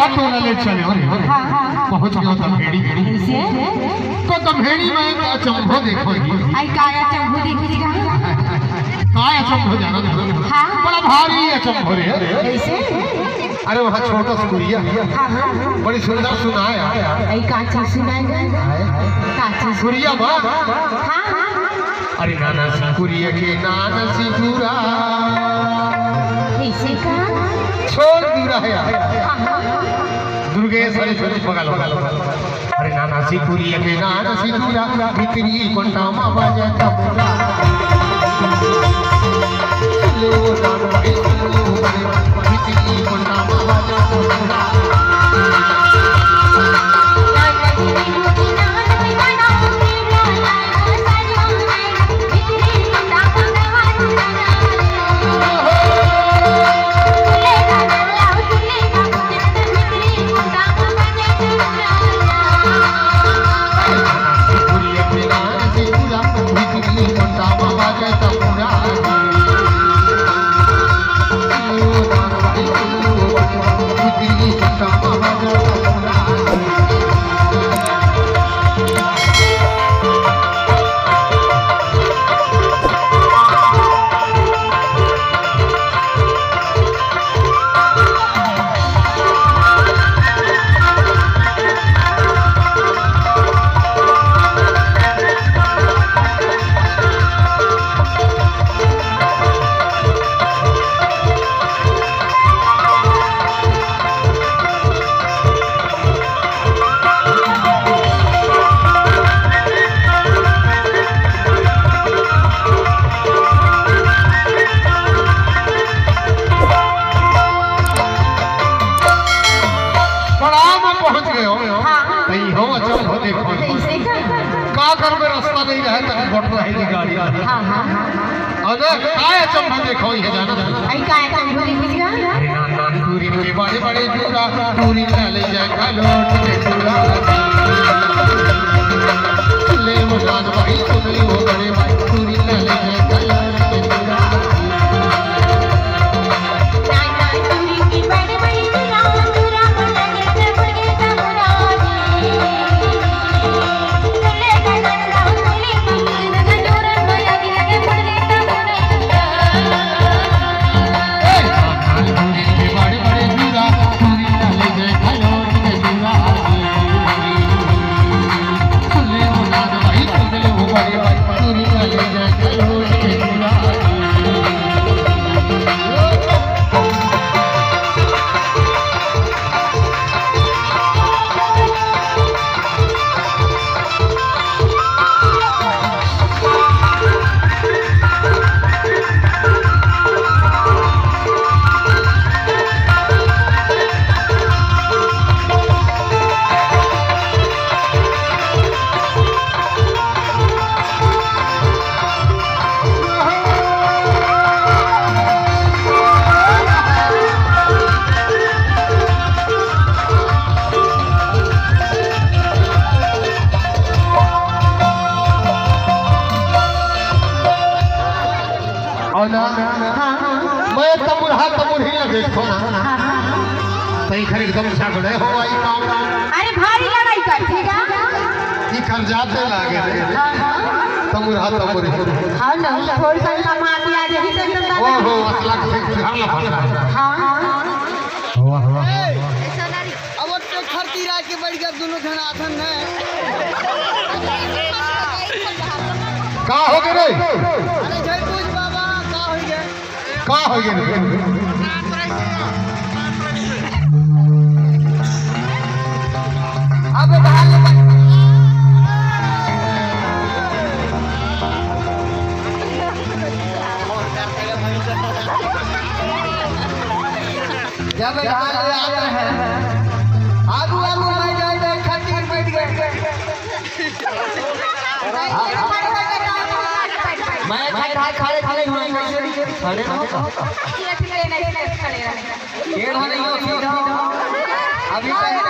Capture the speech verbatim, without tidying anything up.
टोला ले चले, अरे, अरे, हाँ, हाँ, हाँ। पहुंच गयो दम्हेड़ी। कैसे? तो दम्हेड़ी में एक अचंभो देखो ही। आई, काय अचंभो देखो जी? काय अचंभो जाना था? हाँ। बड़ा भारी अचंभो रे। कैसे? अरे, वहाँ छोटा सा कुरिया। हाँ, हाँ, हाँ। बड़ी सुंदर सुनाय। आई, का चीज सुनाय? का चीज? कुरिया बा। हाँ, हाँ, हाँ। अरे नाना सिकुरिया के नाना सिकुरा। ऐसे का? छोड़ दूरा है यार। हाँ, हाँ, हाँ। दुर्गेश, अरे छोड़, बगल, बगल, बगल। अरे नाना सिकुरिया के नाना सिकुरा, भीतरी कोंटा मा बाजे तबुरा। लो नाना भाई, लो भाई, भीतरी कोंटा मा बाजे तबुरा। पड़ाव में पहुंच गए हो। हाँ, हाँ। नहीं हो, अच्छा हो, देखो। ऐसे का? का करबे, रास्ता नहीं रहे, तक बटला है गाड़ी। हाँ, हाँ, हाँ। अरे, काय अचंभा देखो, ये जाना था। आई, काय अचंभा देखो जी? अरे नान नान टूरी के बड़े बड़े जूरा, टूरी ना ले जाए कालो, टूरे टूरा। ले मकान भाई, सुन लो बड़े भाई, टूरी ना ले जाए कालो, टूरे टूरा। अउ ना, हाँ, हाँ। मैं तमुरहा तमुरही लगे खो ना। हाँ, हाँ, हाँ। तई खर एकदम झगड़े हो आई काम। अरे भारी लड़ाई करथे का? ई कर जाते लागे रे। हाँ, हाँ। तमुरहा तमुरही। हाँ ना, थोड़ी सा कमा दिया जे ही तो एकदम। ओहो, असला के फिर हम ना फंसा। हाँ, हाँ। वाह, वाह, वाह, वाह। अब तो खरती राज के बढ़ गया, दोनों झन आथन है। का हो गे रे? अरे जय कुछ बाबा, का हो गया? का हो गे रे? अब धान ले बन- जब धान ले आते हैं, आगू आगू मैं जाए जाए खड़ी बैठ गए। मैं खड़ा खड़े खड़े हुए, कैसे खड़े रहो। टेढ़ा नहीं हो, सीधा हो। अभी पहले